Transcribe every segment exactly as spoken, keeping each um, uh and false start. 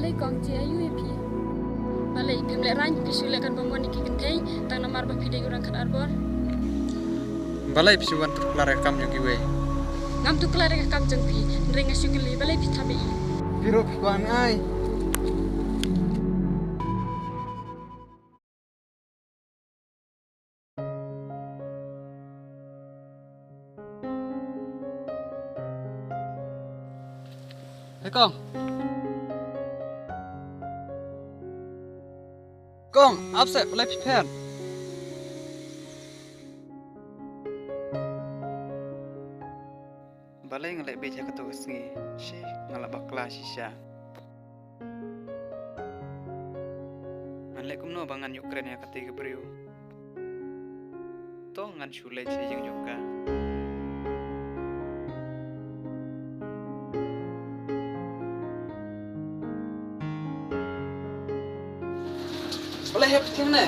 Lei kong, jia aiu ïa phi? Balei phim lehraiñ, phi shu leh kan bym wan ïa ki kynthei tang namar ba phi dei u rangkat arbor? Balei phi shu wan tur kular ïa ka kam jong kiwei? Ngam tur kular ïa ka kam jong phi, hynrei nga shu kylli, balei phi thap ïa i? Phi ruh phi kwah ngai. Hei kong. Kong, ap seh, balei phi phet? Balei nga leh beit ha kato ka sngi? Shi, nga la bakla shisha. Ngan leh kumno ba ngan ïoh kren ïa kata ka briew? To ngan shu leit sha ïing jong ka. Balei hep kine?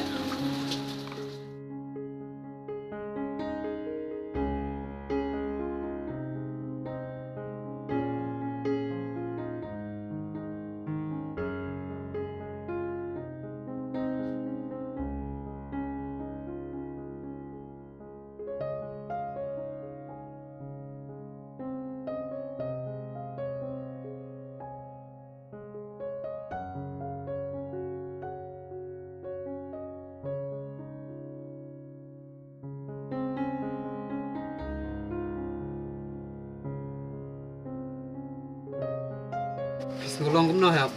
Phi sngew long kumno hep?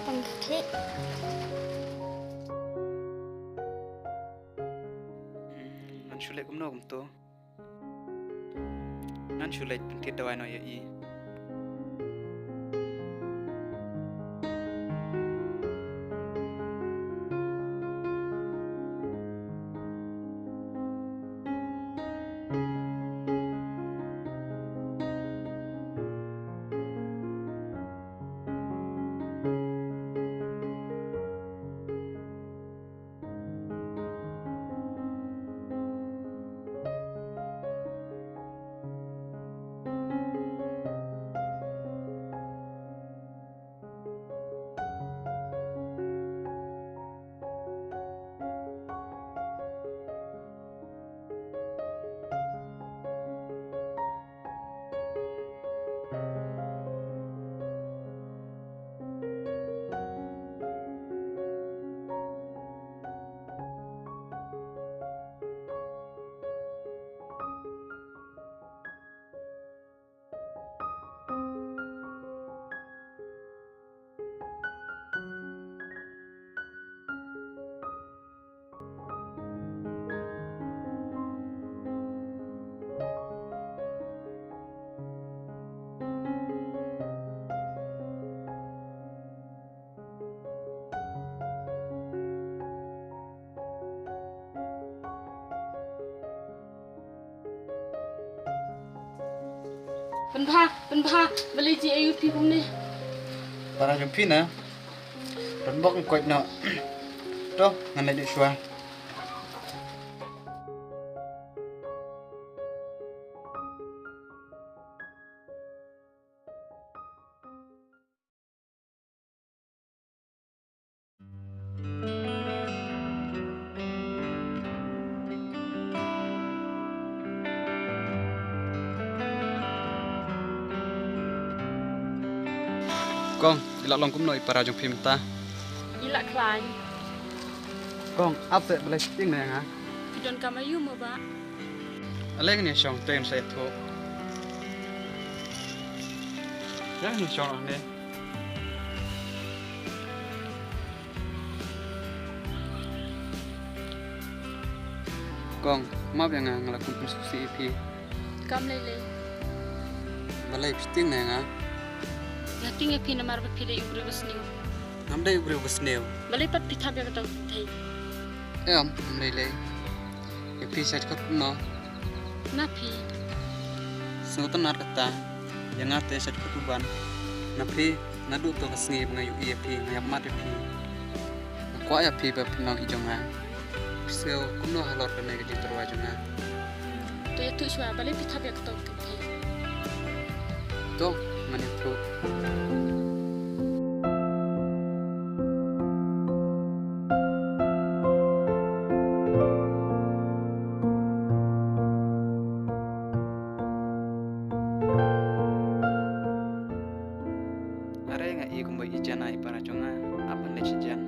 Pang khe. Hmm, ngan shu leh kumno kumto? Ngan shu leit pynthied dawai noh ïa i. Pynbha, pynbha, balei jia aiu phi kumne? Para jong phi na. Don bok koit noh. To, ngan leit shuwa. Kong, i la long kumno i para jong phi mynta? I la khlaiñ. Kong, ap seh, balei phi tieng na ïa nga? Phi don kam aiu mo bah? Ale ngin ïa shong te ngin sa ïathuh. Ïa ngin shong hangne. Kong, map ïa nga, nga la kum pynsngewsih ïa phi. Kam lei lei. Balei phi tieng na ïa nga? Nga tieng ïa phi namar ba phi dei u briew ba sniew. Ngam dei u briew ba sniew. Balei pat phi thap ïa kato ka kynthei? Em, ngam lei lei. Ïa phi sa dkhot kumno? Na phi. Sngewtynnat kata. Ïa nga te sa dkhot u ban. Na phi, naduh to ka sngi ba nga ïohi ïa phi, nga ïap mat ïa phi. Nga kwah ïa phi ba phin long i jong nga. Phi sngew kumno halor kane ka jingtyrwa jong nga? To ïathuh shuwa, balei phi thap ïa kato ka kynthei? To, ngan ïathuh. Jana i para jong nga, ap ban leit sha jan.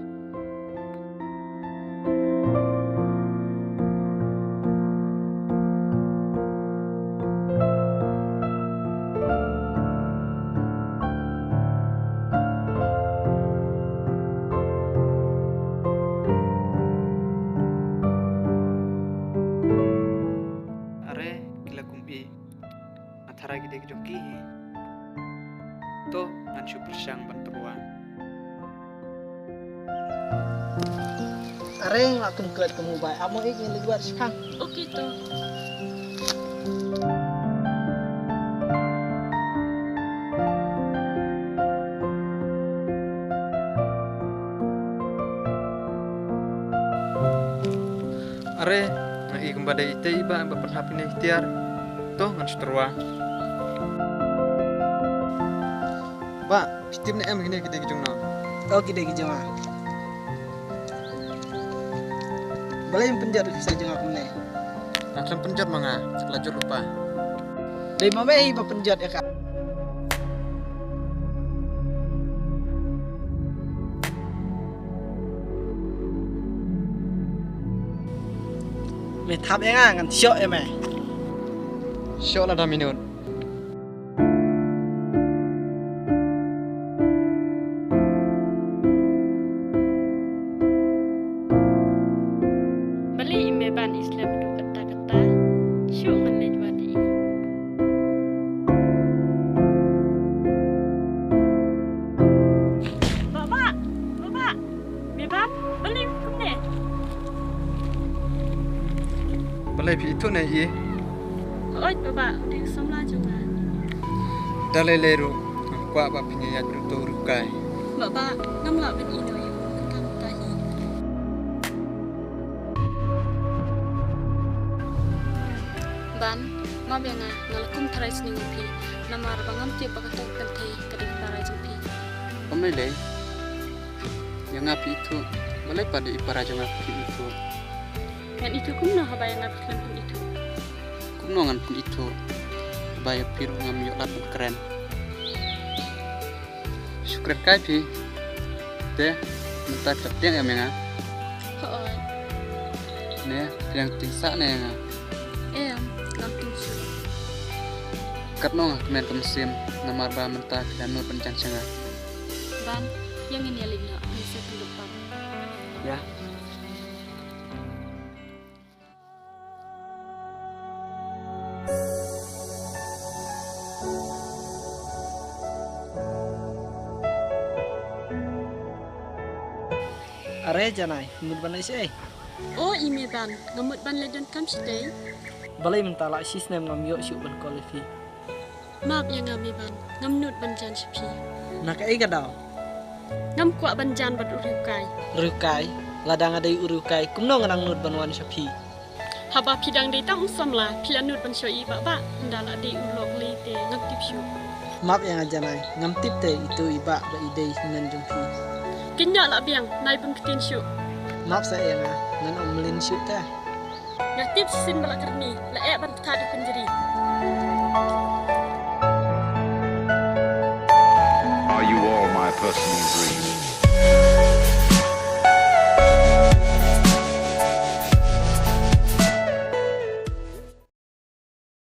Are, ki la kum i. Nga tharai ki dei ki jong ki hi. To, ngan shu pyrshang ban tyrwa. Are, nga kynkoit ka mobile. Amo ik ngi leit wad shipang. Okay to. Are, nga i kumba dei ite i ba, ba pynhap ine i tiar. To, ngan shu tyrwa. Ba, phi tip ne em kine ki dei ki jong no? Oh, ki dei ki jong nga. Balei ym pynjot ïa ka pisa jong nga kumne? Nga khlem pynjot ma nga, la jot ruh pa. Dei ma me hi ba pynjot ïa ka. Me thap ïa nga ngan shoh ïa me. Shoh lada minot. Balei i me ban i slem duh katta katta? Shu ngan leit wad i. Baba, baba. Me ban, balei kumne? Balei phi ithuh ne i? Hooid baba, u dei u samla jong nga. Da lei lei ruh, nga kwah ba phin ïaid ruh to u riewkai. Baba, ngam lah ban ïehnoh ïa u mynta mynta hi. Ban, map ïa nga, nga la kum tharai sniew ïa phi. Namar ba ngam tip ba kato ka kynthei ka dei ka para jong phi. Ym lei lei. Ïa nga phi ithuh, balei pat i para jong nga phi ithuh? Ngan ithuh kumno haba ïa nga phi khlem pynithuh? Kumno ngan pynithuh haba ïa phi ruh ngam ïoh lad ban kren? Shu kren kai phi. Te mynta phi la pdiang em ïa nga? Hooid. Ne phi dang tieng sah ne ïa nga? Em, ngam tieng shuh. Katno nga kmen ka mynsiem namar ba mynta phi la nud ban jan sha nga? Ban, ïa ngin ïa leit noh, ngin sa pynduh pam. Ïa. Are Janai, mut ban leit shaei? O i me Ban, nga mut ban leit donkam shatei. Balei mynta la shi snem ngam ïoh shuh ban call ïa phi. Map ïa nga me Ban, ngam nud ban jan sha phi. Na kaei ka daw? Ngam kwah ban jan bad u riewkai. Riewkai? Lada nga dei u riewkai, kumno nga nang nud ban wan sha phi? Haba phi dang dei tang u samla, phi la nud ban shoh ïa i Bah Bah, ynda la dei u lok lei te ngam tip shuh. Map ïa nga Janai, ngam tip te itu i Bah ba i dei hynmen jong phi. Kynnoh la biang, nai bun ktien shuh. Map sa ïa nga, ngan ym mlien shuh te. Nga tip shisien ba la kyrni, la eh ban ktah da u kynjri. Are you all my personal dream?